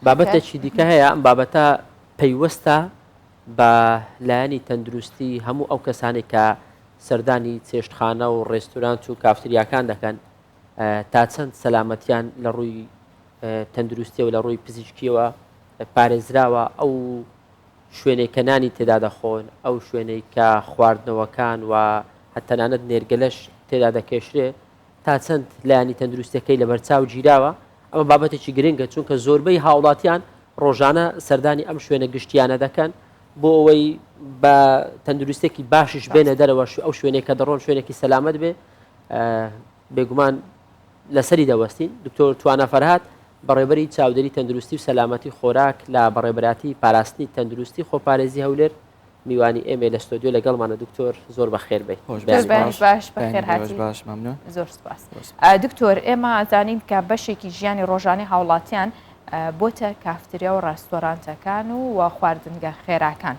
بابەتێکی دیکە هەیە، ئەم بابەتە پەیوەستە بە لایەنی تەندروستی هەموو ئەو کەسانەی کە سەردانی چێشتخانە و ڕێستورانت و کافتریاکان دەکەن تا چەند سەلامەتیان لە ڕووی تەندروستیەوە لە ڕووی پزیشکیەوە پارێزراوە ئەو شوێنێک کە نانی تێدا دەخۆن ئەو شوێنەی کە خواردنەوەکان و هەتەنانەت نێرگەلەش تێدا دەکێشرێ تا چەند لایەنی تەندروستیەکەی لەبەرچاو گیراوە، ئەمە بابەتێکی گرنگە چونکە زۆربەی هاوڵاتیان ڕۆژانە سەردانی ئەم شوێنە گشتیانە دەکەن بۆ ئەوەی بە تەندروستێکی باشیش بێنە دەرەوە ئەو شوێنێک کە دەڕۆن شوێنێکی سەلامەت بێ بێگومان لەسەری دەوەستین دکتۆر توانا فەرهاد بەڕێبەری چاودێری تەندروستی و سەلامەتی خۆراک لە بەڕێبەراتی پاراستنی تەندروستی خۆپارێزی هەولێر میوانی ئێمەی لە ستۆدیۆ لەگەڵمانە دکتۆر زۆر بەخێر بێی. بەیانی باش بەخێر هاتی. باش مەمنون. زۆر سپاس. دکتۆر ئێمە ئەزانین کە بەشێکی ژیانی ڕۆژانەی هاوڵاتیان بۆتە کافتریا و ڕاستۆرانتەکان و و خواردنگە خێراکان.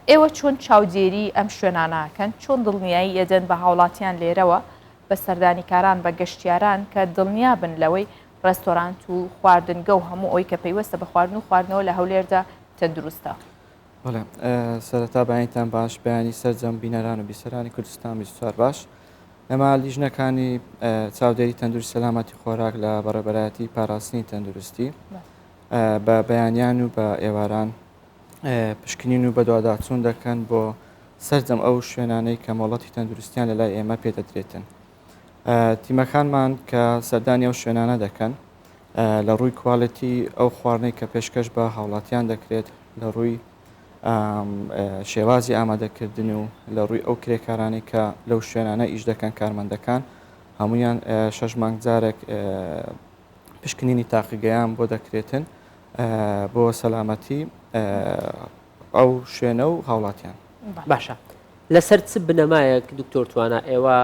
ئێوە چۆن چاودێری ئەم شوێناناکەن چۆن دڵنیایی ئەدەن بە هاوڵاتیان لێرەوە بە سەردانیکاران بە گەشتیاران کە دڵنیا بن لەوەی ڕێستۆرانت و خواردنگە و هەموو ئەوی کە پەیوەستە بە خواردن و خواردنەوە لە هەولێردا تەندروستە؟ بەڵێ سەرەتا بەیانیتان باش بەیانی سەرجەم بینەران و بیسەرانی کوردستان 24 باش ئێمە لیژنەکانی چاودێری تەندروست سەلامەتی خۆراک لە بەڕێبەرایەتی پاراستنی تەندروستی بە بەیانیان و بە ئێواران پشکنین و بەدواداچوون دەکەن بۆ سەرجەم ئەو شوێنانەی کە مۆڵەتی تەندروستیان لە لای ئێمە پێدەدرێتن تیمەکانمان کە سەردانی ئەو شوێنانە دەکەن لە ڕووی کوالێتی ئەو خواردنەی کە پێشکەش بە هاوڵاتیان دەکرێت لە ڕووی شێوازی ئامادەکردن و لە ڕووی ئەو کرێکارانەی کە لەو شوێنانە ئیش دەکەن کارمەندەکان هەمویان شەش مانگ جارێک پشکنینی تاقیگەیان بۆ دەکرێتن بۆ سەلامەتی ئەو شوێنە و هاوڵاتیان. باشە لەسەر چ بنەمایەک دکتۆر توانا ئێوە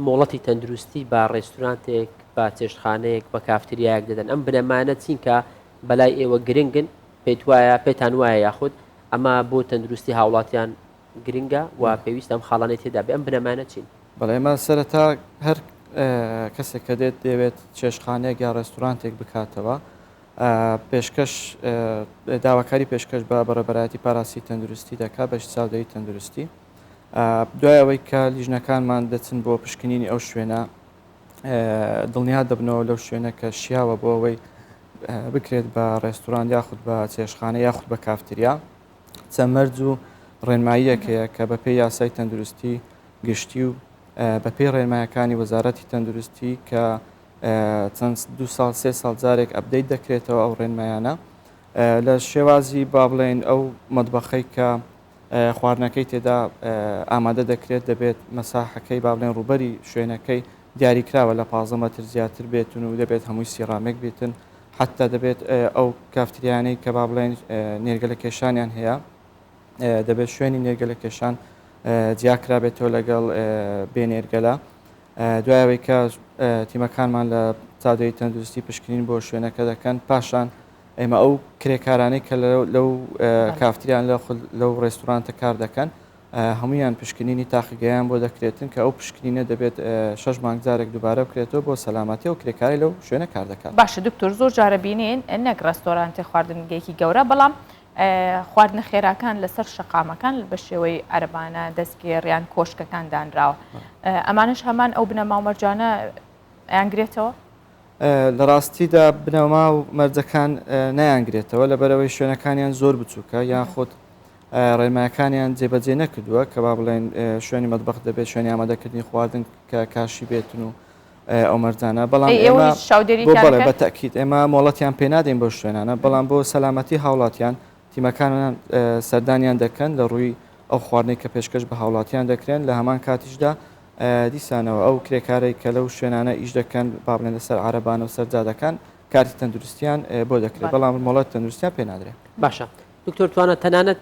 مۆڵەتی تەندروستی بە ڕێستورانتێک، بە چێشتخانەیەک، بە کافتریایەک دەدەن؟ ئەم بنەمایانە چین کە بەلای ئێوە گرنگن، پێت وایە، پێتان وایە یاخود ئەمە بۆ تەندروستی هاوڵاتیان گرنگە و پێویستە ئەم خاڵانەی تێدا بێ، ئەم بنەمایانە چین؟ بەڵێ ئێمە سەرەتا هەر کەسێک کە دێت دەیەوێت چێشتخانەیەک یا ڕێستورانتێک بکاتەوە پێشکەش داواکاری پێشکەش بە بەڕێبەرایەتی پاراسی تەندروستی دەکات بەشی چاودێری تەندروستی دوای ئەوەی کە لیژنەکانمان دەچن بۆ پشکنینی ئەو شوێنە دڵنیا دەبنەوە لەو شوێنە کە شیاوە بۆ ئەوەی بکرێت بە ڕێستوران یاخود بە چێشخانە یاخود بە کافتریا چەند مەرج و ڕێنماییەک هەیە کە بەپێی یاسای تەندروستی گشتی و بەپێی ڕێنمایەکانی وەزارەتی تەندروستی کە چەند دو ساڵ سێ ساڵ جارێک update دەکرێتەوە ئەو ڕێنمایانە لە شێوازی با بڵێن ئەو مەتبەخەی کە خواردنەکەی تێدا ئامادە دەکرێت دەبێت مەساحەکەی با بڵێن ڕووبەری شوێنەکەی دیاریکراوە لە 15 مەتر زیاتر بێتن و دەبێت هەمووی سیڕامێک بێتن حتا دەبێت ئەو کافتریانەی کە با بڵێن نێرگەلە کێشانیان هەیە دەبێت شوێنی نێرگەلە کێشان جیاکرابێتەوە لەگەڵ بێ نێرگەلە دوای ئەوەی کە تیمەکانمان لە چاودێری تەندروستی پشکنین بۆ شوێنەکە دەکەن پاشان ئێمە ئەو کرێکارانەی کە لەو کافتریان لەو ڕێستورانتە کار دەکەن هەمویان پشکنینی تاقیگەیان بۆ دەکرێتن کە ئەو پشکنینە دەبێت شەش مانگ جارێک دووبارە بکرێتەوە بۆ سەلامەتی و کرێکاری لەو شوێنە کار دەکات. باشە دکتۆر زۆر جارە بینین نەک ڕێستۆرانتی خواردنگەیەکی گەورە بەڵام خواردنە خێراکان لەسەر شەقامەکان بە شێوەی عەرەبانە دەستگێڕ یان کۆشکەکان دانراوە ئەمانەش هەمان ئەو بنەما و مەرجانە ئەیانگرێتەوە؟ لە ڕاستیدا بنەما و مەرجەکان نایانگرێتەوە لەبەرئەوەی شوێنەکانیان زۆر بچووکە یاخود ڕێنمایەکانیان جێبەجێ نەکردووە کە با بڵێن شوێنی مەتبەخ دەبێت شوێنی ئامادەکردنی خواردن کە کاشی بێتن و ئەو مەرجانە بەڵام ئێمە بەڵێ بە تەئکید ئێمە مۆڵەتیان پێ نادەین بەو شوێنانە بەڵام بۆ سەلامەتی هاوڵاتیان تیمەکانمان سەردانیان دەکەن لە ڕووی ئەو خواردنەی کە پێشکەش بە هاوڵاتیان دەکرێن لە هەمان کاتیشدا دیسانەوە ئەو کرێکارەی کە لەو شوێنانە ئیش دەکەن با بڵێن لەسەر عەرەبانە و سەر جادەکان کارتی تەندروستیان بۆ دەکرێت بەڵام مۆڵەت تەندروستیان پێ نادرێت. باشە دکتۆر توانا تەنانەت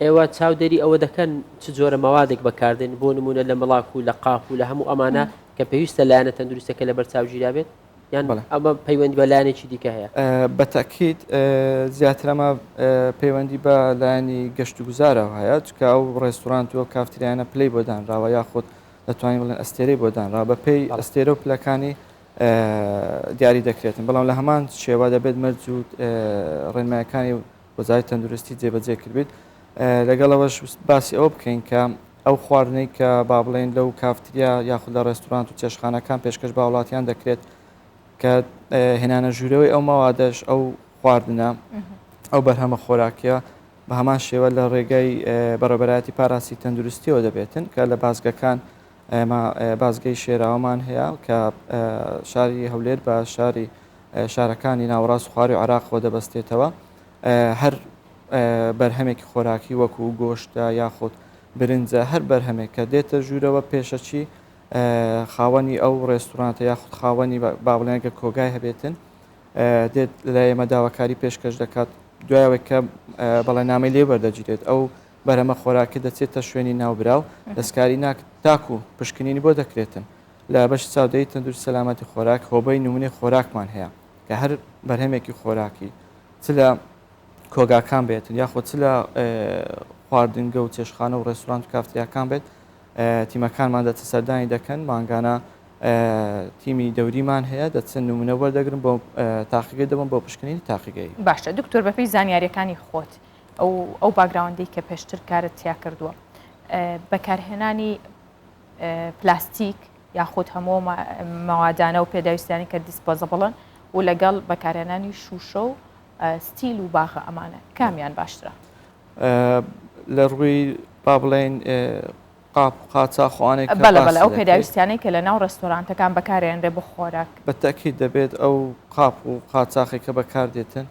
ئێوە چاودێری ئەوە دەکەن چ جۆرە مەوادێک بەکاردێن بۆ نمونە لە مڵاک و لە قاپ و لە هەموو ئەمانە کە پێویستە لایەنە تەندروستەکە لەبەر چاو گیرابێت یان ئەمە پەیوەندی بە لایەنێکی دیکە هەیە؟ بە تەئکید زیاتر ئەمە پەیوەندی بە لایەنی گەشتوگوزارەوە هەیە چونکە ئەو ڕێستورانت و ئەو کافتریانە پلەی بۆ دانراوە یاخود دەتوانین بڵێن ئەستێرەی بۆ دانراوە بە پێی ئەستێرە و پلەکانی. دیاری دەکرێتن، بەڵام لە هەمان شێوە دەبێت مەرج و ڕێنمایەکانی وەزارەتی تەندروستی جێبەجێ کردبێت. لەگەڵ ئەوەش باسی ئەوە بکەین کە ئەو خواردنەی کە با بڵێین لەو کافتریا یاخود لە ڕێستورانت و چێشتخانەکان پێشکەش بە هاوڵاتیان دەکرێت کە هێنانە ژوورەوەی ئەو مەوادەش ئەو خواردنە ئەو بەرهەمە خۆراکیە بە هەمان شێوە لە ڕێگای بەڕێبەرایەتی پاراسی تەندروستیەوە دەبێتن کە لە بازگەکان ئێمە بازگەی شێراوەمان هەیە کە شاری هەولێر بە شاری شارەکانی ناوەڕاست خواری عراقەوە دەبەستێتەوە هەر بەرهەمێکی خۆراکی وەکو گۆشتە یاخود برنجە هەر بەرهەمێک کە دێتە ژوورەوە پێشەکی خاوەنی ئەو ڕێستورانتە یاخود خاوەنی با بڵێن گەر کۆگای هەبێتن دێت لای ئێمە داواکاری پێشکەش دەکات دوایەوەی کە بەڵێنامەی لێ وەردەگیرێت ئەو بەرهەمە خۆراکە دەچێتە شوێنی ناوبراو دەستکاری ناک تاکو پشکنینی بۆ دەکرێتن لە بەشی چاودێری تەندروستی سەلامەتی خۆراک هۆبەی نمونەی خۆراکمان هەیە کە هەر بەرهەمێکی خۆراکی چ لە کۆگاکان بێتن یاخود چ لە خواردنگە و چێشخانە و ڕێستورانت و کافتریاکان بێت تیمەکانمان دەچن سەردانی دەکەن مانگانە تیمی دەوریمان هەیە دەچن نمونە وەردەگرن بۆ تاقیگەی دەبن بۆ پشکنینی تاقیگەی. باشە دکتۆر بەپێی زانیاریەکانی خۆت ئەو ئەو باگراوندەی کە پێشتر کارت تیا کردووە بەکارهێنانی پلاستیک یاخود هەموو مەوادانە و پێداویستیانی کە disposable ن و لەگەڵ بەکارهێنانی شوشە و ستیل و باغە ئەمانە کامیان باشترە؟ لە ڕووی با بڵێین قاپ و قاچاخ و ئەوانەی کە بەڵێ بەڵێ باسی ئەو دەکەیت. پێداویستیانەی کە لە ناو ڕێستۆرانتەکان بەکارێنرێ بۆ خۆراک. بە تەئکید دەبێت ئەو قاپ و قاچاخەی کە بەکاردێتن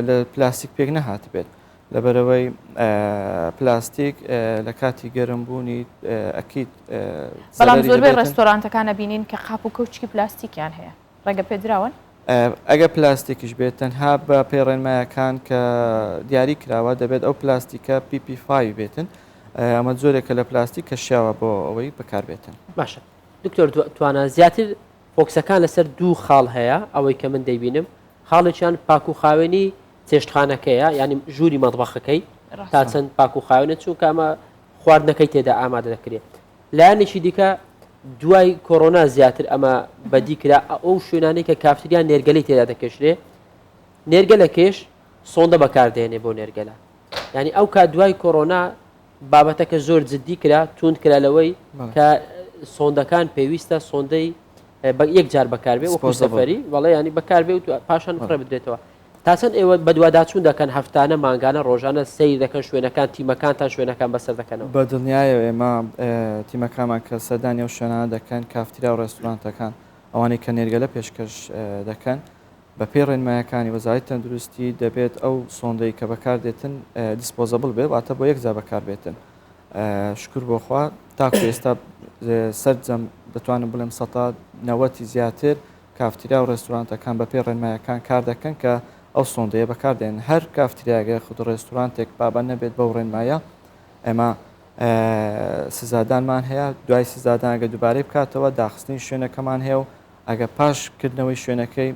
لە پلاستیک پێک نەهاتبێت لەبەرئەوەی پلاستیک لە کاتی گەرم بوونی ئەکید بەڵام زەرەری زۆربەی دەبێتن. ڕێستۆرانتەکان ئەبینین کە قاپ و کەوچکی پلاستیکیان هەیە ڕێگە پێدراون؟ ئەگەر پلاستیکیش بێت تەنها بە پێی ڕێنمایەکان کە دیاری کراوە دەبێت ئەو پلاستیکە PP5 بێتن ئەمە جۆرێکە لە پلاستیک کە شیاوە بۆ ئەوەی بەکاربێتن. باشە دکتۆر توانا زیاتر فۆکسەکان لەسەر دوو خاڵ هەیە ئەوەی کە من دەیبینم خاڵێکیان پاک و خاوێنی چێشتخانەکەیە یانی ژووری مەتبەخەکەی تا چەند پاک و خاوێنە چونکە ئەمە خواردنەکەی تێدا ئامادە دەکرێت لایەنێکی دیکە دوای کۆرۆنا زیاتر ئەمە بەدی کرا ئەو شوێنانەی کە کافتریا نێرگەلەی تێدا دەکێشرێ نێرگەلە کێش سۆندە بەکاردێنێ بۆ نێرگەلە یعنی ئەو کات دوای کۆرۆنا بابەتەکە زۆر جددی کرا توند کرا لەوەی کە سۆندەکان پێویستە سۆندەی یەک جار بەکاربێ وەکو سەفەری بەڵێ ینی بەکاربێ و پاشان فڕێ بدرێتەوە تا چەند ئێوە بەدواداچوون دەکەن هەفتانە، مانگانە، ڕۆژانە سەیر دەکەن شوێنەکان، تیمەکانتان شوێنەکان بەسەر دەکەنەوە؟ بە دڵنیایەوە ئێمە تیمەکانمان کە سەردانی ئەو شوێنانە دەکەن، کافتریا و ڕێستورانتەکان، ئەوانەی کە نێرگەلە پێشکەش دەکەن، بەپێی ڕێنمایەکانی وەزارەتی تەندروستی دەبێت ئەو سۆندەی کە بەکاردێتن disposable بێت، واتە بۆ یەک جار بەکاربێتن. شوکر بۆ خوا تاکو ئێستا سەرجەم دەتوانم بڵێم سەتا نەوەتی زیاتر کافتریا و ڕێستورانتەکان بەپێی ڕێنمایەکان کار دەکەن کە ئەو سۆندەیە بەکاردێنن. هەر کافتریایەک یاخود ڕێستورانتێک پابەند نەبێت بەو ڕێنمایە ئێمە سزادانمان هەیە، دوای سزادان ئەگەر دووبارەی بکاتەوە داخستنی شوێنەکەمان هەیە و ئەگەر پاش کردنەوەی شوێنەکەی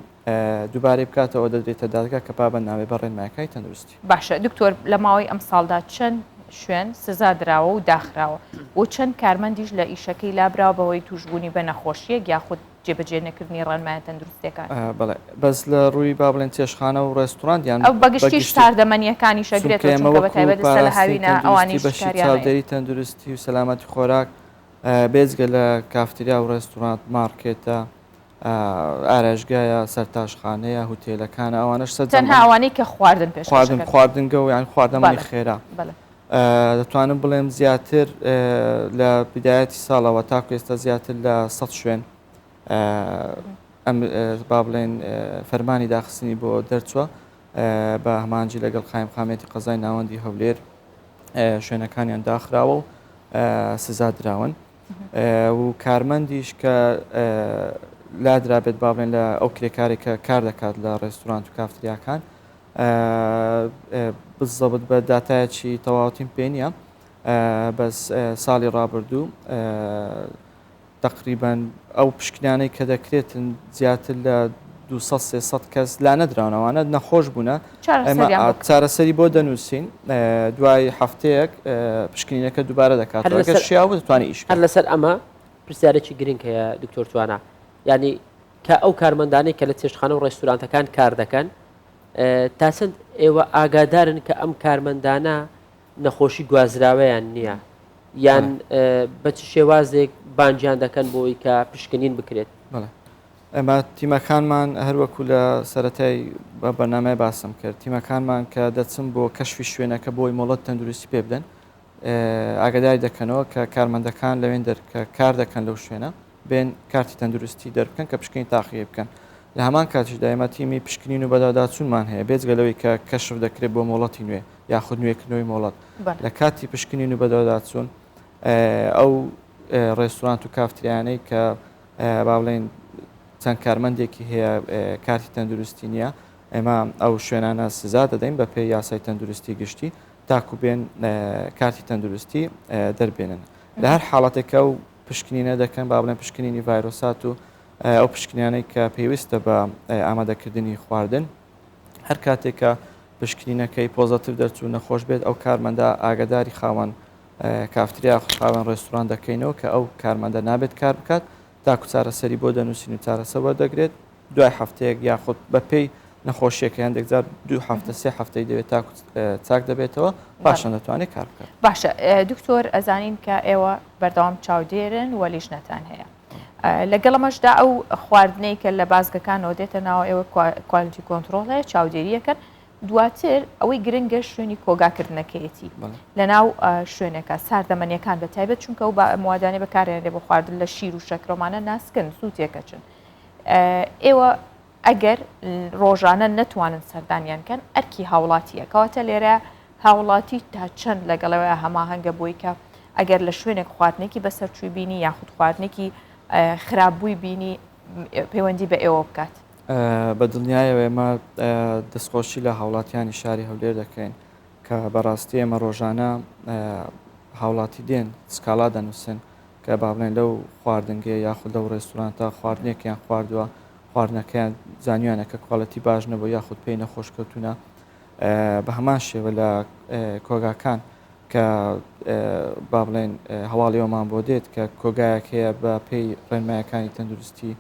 دووبارەی بکاتەوە دەدرێتە دادگا کە پابەند نابێت بە ڕێنمایەکانی تەندروستی. باشە دکتۆر لە ماوەی ئەمساڵدا چەند شوێن سزا دراوە و داخراوە و چەند کارمەندیش لە ئیشەکەی لابراوە بەهۆی تووشبوونی بە نەخۆشییەک یاخود جێبەجێ نەکردنی ڕێنمایە تەندروستیەکان. بەڵێ بەس لە ڕووی با بڵێن چێشتخانە و ڕێستوڕانت یان ئەو بەگشتیش ساردەمەنیەکانیش چونکە ئەگرێتەوە ئێمە چونکە وەکو بەتایبەت ئێستا لە پاراستنی هاوینە تەندروستی ئەوانیش بەشی کاریان هەیە. چاودێری تەندروستی و سەلامەتی خۆراک بێجگە لە کافتریا و ڕێستوڕانت ماڕکێتە ئارایشگایە سەرتاشخانەیە هوتێلەکانە ئەوانەش سەرجەم تەنها ئەم ئەوانەی کە خواردن پێشکەش خواردن ئەکەن. خواردنگە و یان خواردەمەنی بەڵێ خێرا بەڵێ. دەتوانم بڵێم زیاتر لە بدایەتی ساڵەوە تاکو ئێستا زیاتر لە 100 شوێن ئەم با بڵێن فەرمانی داخستنی بۆ دەرچووە بە هەمانجی لەگەڵ قایمقامیەتی قەزای ناوەندی هەولێر شوێنەکانیان داخراوە و سزا دراون و کارمەندیش کە لادرابێت با بڵێن لە ئەو کرێکارێک کە کار دەکات لە ڕێستورانت و کافتریاکان بزەبت بە داتایەکی تەواوەتیم پێ نییە بەس ساڵی ڕابردوو تەقریبەن ئەو پشکنانەی کە دەکرێتن زیاتر لە 200 300 کەس لا نەدراون ئەوانە نەخۆش بوونە چارەسەری بۆ دەنووسین دوای هەفتەیەک پشکنینەکە دووبارە دەکات شیاوە دەتوانانی ئیش هەر لەسەر ئەمە پرسیارێکی گرنگ هەیە دکتۆر توانا یعنی کە ئەو کارمەندانەی کە لە چێشتخانە و ڕێستورانتەکان کار دەکەن تا چەند ئێوە ئاگادارن کە ئەم کارمەندانە نەخۆشی گوازراوەیان نییە یان بە چ شێوازێک بانگیان دەکەن بۆی کە پشکنین بکرێت؟ بەڵێ ئێمە تیمەکانمان هەروەکو لە سەتای بە بەرنامەی باسم کرد تیمەکانمان کە دەچن بۆ کەشفی شوێنەکە بۆی مۆڵەت تەندروستی پێ بدەن ئاگداری دەکەنەوە کە کارمەندەکان لەوێن دەر کە کار دەکەن لەو شوێنە بێن کارتی تەندروستی دەربکەن کە پشکنین تاقیگەی بکەن لە هەمان کاتیشدا ئێمە تیمی پشکنین و بەدواداچوونمان هەیە بێجگە لەوەی کە کەشف دەکرێت بۆ مۆڵەتی نوێ یاخود نوێکردنەوەی مۆڵەت لە کاتی پشکنین و بەدواداچوون ئەو ڕێستورانت و کافتریانەی کە با بڵێن چەند کارمەندێکی هەیە کارتی تەندروستی نییە ئێمە ئەو شوێنانە سزا دەدەین بە پێی یاسای تەندروستی گشتی تاکو بێن کارتی تەندروستی دەربێنن لە هەر حاڵەتێکە و پشکنینە دەکەن، با بڵێن پشکنینی ڤایرۆسات و ئەو پشکنینانەی کە پێویستە بە ئامادەکردنی خواردن. هەر کاتێک کە پشکنینەکەی پۆزەتیڤ دەرچوو نەخۆش بێت ئەو کارمەندە ئاگاداری خاوەن کافتریا یاخود خاوەن ڕێستوران دەکەینەوە کە ئەو کارمەندە نابێت کار بکات تاکو چارەسەری بۆ دەنووسین و چارەسەر وەردەگرێت. دوای هەفتەیەک یاخود بەپێی نەخۆشیەکە هەندێک جار دوو هەفتە سێ هەفتەی دەوێت تاکو چاک دەبێتەوە پاشان دەتوانێت کار بکات. باشە دکتۆر ئەزانین کە ئێوە بەردەوام چاودێرن و لیژنەتان هەیە لەگەڵ ئەمەشدا ئەو خواردنەی کە لە بازگەکانەوە دێتە ناوە ئێوە quality control هەیە چاودێریەکەن دواتر ئەوەی گرنگە شوێنی کۆگاکردنەکەیەتی لە ناو شوێنەکە ساردەمەنیەکان بە تایبەت چونکە و موادانەی بەکارێنرێ بۆ خواردن لە شیر و شەکرۆمانە ناسکن زوو تێکەچن ئێوە ئەگەر ڕۆژانە نەتوانن سەردانیان کەن ئەرکی هاوڵاتیە کەواتە لێرە هاوڵاتی تا چەند لەگەڵەوەی هەماهەنگە بۆی کە ئەگەر لە شوێنێک خواردنێکی بەسەرچووی بینی یاخود خواردنێکی خراپبووی بینی پەیوەندی بە ئێوە بکات. بە دڵنیایەوە ئێمە دەستخۆشی لە هاوڵاتیانی شاری هەولێر دەکەین کە بەڕاستی ئێمە ڕۆژانە هاوڵاتی دێن سکاڵا دەنووسن کە با بڵێن لەو خواردنگەیە یاخود لەو ڕێستورانتە خواردنێکیان خواردووە خواردنەکەیان زانیانە کە quality باش نەبوو یاخود پێی نەخۆش کەوتونە بە هەمان شێوە لە کۆگاکان کە با بڵێن هەواڵی ئەومان بۆ دێت کە کۆگایەک هەیە بە پێی ڕێنمایەکانی تەندروستی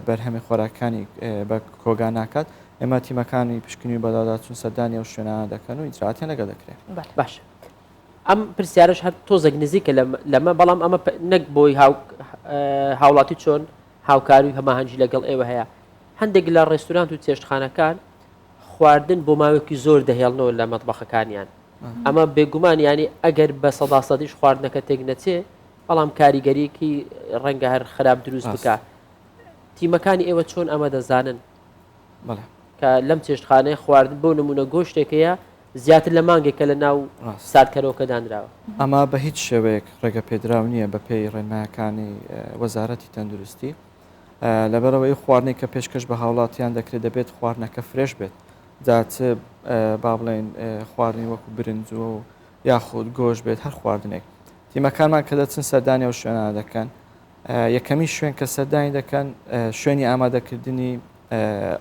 بەرهەمی خۆراکانی بە کۆگا ناکات ئێمە تیمەکانی پشکنی بەداداچون سەردانی ئەو شوێنانە دەکەن و ئیجراتیان لەگەڵ دەکرێت باش ئەم پرسیارەش هەر تۆزێک نزیکە لەمە بەڵام ئەمە نەک بۆی هاوڵاتی چۆن هاوکاری و هەماهەنگی لەگەڵ ئێوە هەیە هەندێک لە ڕێستورانت و چێشتخانەکان خواردن بۆ ماوەیەکی زۆر دەهێڵنەوە لە مەتبەخەکانیان ئەمە بێگومان ینی ئەگەر بە سەدا سەدیش خواردنەکە تێک نەچێ بەڵام کاریگەریکی ڕەنگە هەر خراپ دروست بکە تیمەکانی ئێوە چۆن ئەمە دەزانن کە لەم چێشتخانەیە خواردن بۆ نمونە گۆشتێک هەیە زیاتر لە مانگێکە لە ناو ساردکەرەوەکە دانراوە. ئەمە بە هیچ شێوەیەک ڕێگەپێدراو نییە بە پێی ڕێنمایەکانی وەزارەتی تەندروستی. لەبەرئەوەی خواردنێک کە پێشکەش بە هاوڵاتیان دەکرێت دەبێت خواردنەکە fresh بێت جا چ با بڵێین خواردنی وەکو برنج و یاخود گۆشت بێت هەر خواردنێک. تیمەکانمان کە دەچن سەردانی ئەو شوێنانە دەکەن یەکەمین شوێن کە سەردانی دەکەن شوێنی ئامادەکردنی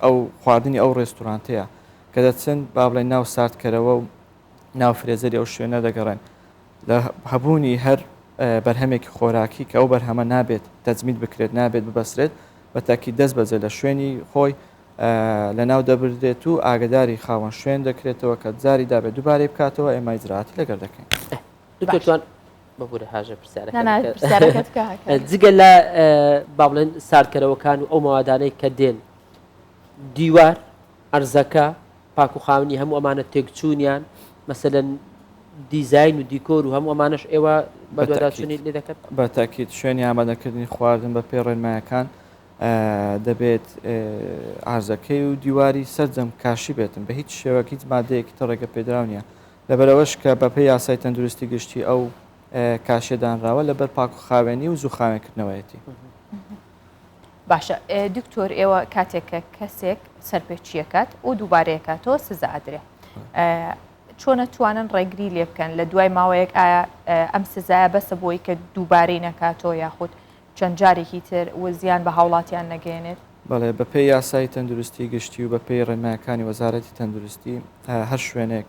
ئەو خواردنی ئەو ڕێستورانتەیە کە دەچن با بڵێن ناو ساردکەرەوە و ناو freezer ی ئەو شوێنە دەگەڕێن لە هەبوونی هەر بەرهەمێکی خۆراکی کە ئەو بەرهەمە نابێت تەجمید بکرێت نابێت ببەسرێت بە تاکی دەست بەجێ لە شوێنی خۆی لە ناو دەبردرێت و ئاگداری خاوەن شوێن دەکرێتەوە کە جاری دابێت دووبارەی بکاتەوە ئێمە ئیجرائاتی لەگەر دەکەین. دکتۆر توان ببورە هاژە پرسیارەکە جگە لە با بڵێن ساردکەرەوەکان و ئەو مەوادانەی کە دێن دیوار ئەرزەکە پاک و خاونی هەموو ئەمانە تێکچوونیان مەسەلەن دیزاین و دیکۆر و هەموو ئەمانەش ئێوە بەدواداچوونی لێ دەکەن؟ بە تاکید شوێنی ئامادەکردنی خواردن بە پێی ڕێنمایەکان دەبێت ئارزەکەی و دیواری سەرجەم کاشی بێتن بە هیچ شێوەک هیچ مادەیەکی تر ڕێگە پێدراو نییە لەبەرئەوەش کە بەپێی یاسای تەندروستی گشتی ئەو کاشیە دانراوە لەبەر پاک و خاوێنی و زوو خاوێنکردنەوەیەتی. باشە دکتۆر ئێوە کاتێک کە کەسێک سەرپێچیەکات و دووبارەیەکاتەوە سزا ئەدرێ چۆنە توانن ڕێگری لێ بکەن لە دوای ماوەیەک ئایا ئەم سزایە بەسە بۆی کە دووبارەی نەکاتەوە یاخود چەند جارێکی تر و زیان بە هاوڵاتیان نەگەیەنێت؟ بەڵێ بەپێی یاسای تەندروستی گشتی و بەپێی ڕێنمایەکانی وەزارەتی تەندروستی هەر شوێنێک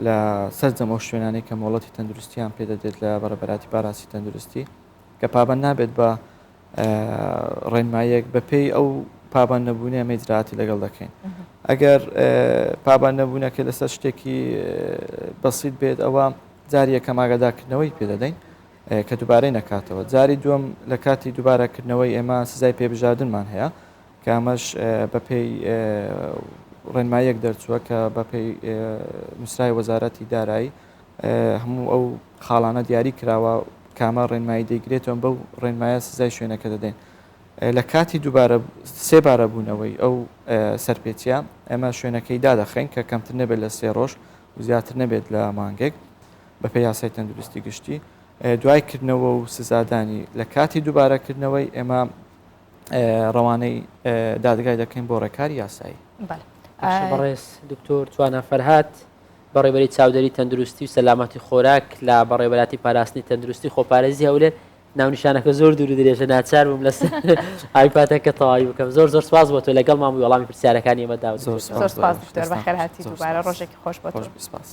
لە سەرجەم ئەو شوێنانەی کە مۆڵەتی تەندروستیان پێدەدرێت لە بەڕێبەراتی پاراسی تەندروستی کە پابەند نابێت بە ڕێنماییەک بەپێی ئەو پابند نەبوونی ئەمە ئیجرائاتی لەگەڵ دەکەین ئەگەر پابند نەبوونەکە لەسەر شتێکی بەسیت بێت ئەوە جاری یەکەم ئاگادارکردنەوەی پێدەدەین کە دووبارەی نەکاتەوە جاری دووەم لە کاتی دووبارەکردنەوەی ئێمە سزای پێبژاردنمان هەیە کە ئەمەش بەپێی ڕێنماییەک دەرچووە کە بەپێی نووسراوی وەزارەتی دارایی هەموو ئەو خاڵانە دیاری کراوە کامە ڕێنمایی دەیگرێتەوە بەو ڕێنمایە سزای شوێنەکە دەدەین لە کاتی دووبارە سێبارە بوونەوەی ئەو سەرپێچیە ئێمە شوێنەکەی دادەخەین کە کەمتر نەبێت لە سێ ڕۆژ و زیاتر نەبێت لە مانگێک بەپێی یاسای تەندروستی گشتی دوای کردنەوە و سزادانی لە کاتی دووبارەکردنەوەی ئێمە ڕەوانەی دادگای دەکەین بۆ ڕێکاری یاسایی. بەڕێز دکتۆر توانا فەرهاد بەڕێوەبەری چاودێری تەندروستی و سەلامەتی خۆراک لە بەڕێوەبەراتی پاراستنی تەندروستی خۆپارێزی هەولێر ناونیشانەکە زۆر دوور درێژە ناچار بووم لەسەر ئایپاتەکە تەواوی بکەم زۆر زۆر سپاس بۆ تۆ لەگەڵمان بووی وەڵامی پرسیارەکانی ئێمە داوە زۆر سپاس دکتۆر بەخێرهاتی دووبارە ڕۆژێکی خۆش بۆ تۆ. سپاس.